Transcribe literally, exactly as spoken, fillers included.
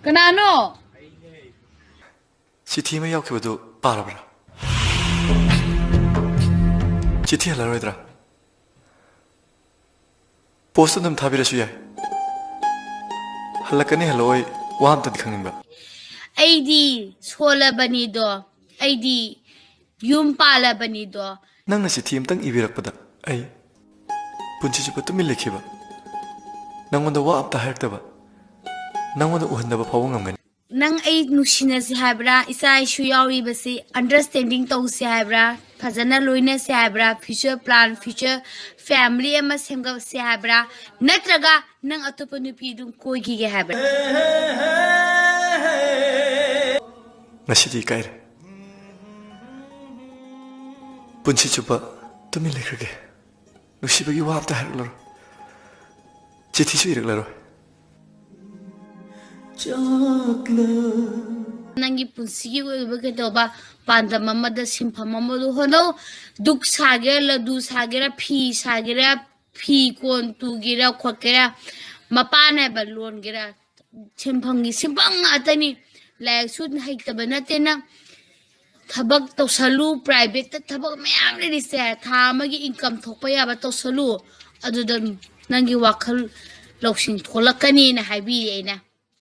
ꯀꯅꯥꯅꯣ? ꯆꯤꯊꯤ ꯑꯃ ꯌꯥꯎꯈꯤꯕꯗꯨ ꯄꯥꯔꯕ꯭ꯔꯥ? ꯆꯤꯊꯤ ꯍꯜꯂꯔꯣꯏꯗ꯭ꯔꯥ? ꯄꯣꯁꯇ ꯑꯗꯨꯝ ꯊꯥꯕꯤꯔꯁꯨ ꯌꯥꯏ꯫ ꯍꯜꯂꯛꯀꯅꯤ ꯍꯜꯂꯛꯑꯣꯏ ꯋꯥ ꯑꯝꯇꯗꯤ ꯈꯪꯅꯤꯡꯕ꯫ ꯑꯩꯗꯤ ꯁꯣꯜꯂꯕꯅꯤꯗꯣ, ꯑꯩꯗꯤ ꯌꯨꯝ ꯄꯥꯜꯂꯕꯅꯤꯗꯣ꯫ ꯅꯪꯅ ꯆꯤꯊꯤ ꯑꯝꯇꯪ ꯏꯕꯤꯔꯛꯄꯗ ꯑꯩ ꯄꯨꯟꯁꯤ ꯆꯨꯞꯄ ꯇꯨꯃꯤꯟ ꯂꯩꯈꯤꯕ, ꯅꯪꯉꯣꯟꯗ ꯋꯥ ꯑꯝꯇ ꯍꯥꯏꯔꯛꯇꯕ, ꯅꯪꯉꯣꯟꯗ ꯎꯍꯟꯗꯕ ꯐꯥꯎꯕ ꯉꯝꯒꯅꯤ꯫ ꯅꯪ ꯑꯩ ꯅꯨꯡꯁꯤꯅꯁꯤ ꯍꯥꯏꯕ꯭ꯔꯥ? ꯏꯆꯥ ꯏꯁꯨ ꯌꯥꯎꯔꯤꯕꯁꯤ understanding ꯇꯧꯁꯤ ꯍꯥꯏꯕ꯭ꯔꯥ? ꯐꯖꯅ ꯂꯣꯏꯅꯁꯤ ꯍꯥꯏꯕ꯭ꯔꯥ? Future plan, future family ꯑꯃ ꯁꯦꯝꯒꯠꯁꯤ ꯍꯥꯏꯕ꯭ꯔꯥ? ꯅꯠꯇ꯭ꯔꯒ ꯅꯪ ꯑꯇꯣꯞꯄ ꯅꯨꯄꯤ ꯑꯗꯨꯝ ꯀꯣꯏꯈꯤꯒꯦ ꯍꯥꯏꯕ꯭ꯔꯥ? ꯉꯁꯤꯗꯤ ꯏꯀꯥꯏꯔꯦ꯫ ꯄꯨꯟꯁꯤ ꯆꯨꯞꯄ ꯇꯨꯃꯤꯟ ꯂꯩꯈ꯭ꯔꯒꯦ꯫ ꯅꯨꯡꯁꯤꯕꯒꯤ ꯋꯥ ꯑꯝꯇ ꯍꯥꯏꯔꯛꯂꯔꯣꯏ꯫ ꯆꯤꯊꯤꯁꯨ ꯏꯔꯛꯂꯔꯣꯏ꯫ ꯅꯪꯒꯤ ꯄꯨꯟꯁꯤꯒꯤ ꯑꯣꯏꯕ ꯀꯩꯗꯧꯕ ꯄꯥꯟꯗꯝ ꯑꯃꯗ, ꯁꯤꯟꯐꯝ ꯑꯃꯗ ꯍꯣꯠꯅꯧ꯫ ꯗꯨꯛ ꯁꯥꯒꯦꯔꯥ, ꯂꯗꯨ ꯁꯥꯒꯦꯔꯥ, ꯐꯤ ꯁꯥꯒꯦꯔꯥ, ꯐꯤ ꯀꯣꯟ ꯇꯨꯒꯦꯔꯥ ꯈꯣꯠꯀꯦꯔꯥ, ꯃꯄꯥꯟ ꯍꯥꯏꯕ ꯂꯣꯟꯒꯦꯔꯥ, ꯁꯤꯟꯐꯝꯒꯤ ꯁꯤꯟꯐꯝ ꯉꯥꯛꯇꯅꯤ꯫ ꯂꯥꯏꯔꯤꯛꯁꯨ ꯍꯩꯇꯕ ꯅꯠꯇꯦ ꯅꯪ꯫ ꯊꯕꯛ ꯇꯧꯁꯜꯂꯨ, privateꯇ ꯊꯕꯛ ꯃꯌꯥꯝ ꯂꯩꯔꯤꯁꯦ, ꯊꯥ ꯑꯃꯒꯤ income ꯊꯣꯛꯄ ꯌꯥꯕ ꯇꯧꯁꯜꯂꯨ꯫ ꯑꯗꯨꯗ ꯅꯪꯒꯤ ꯋꯥꯈꯜ ꯂꯧꯁꯤꯡ ꯊꯣꯛꯂꯛꯀꯅꯤꯅ ꯍꯥꯏꯕꯤꯔꯦ ꯑꯩꯅ꯫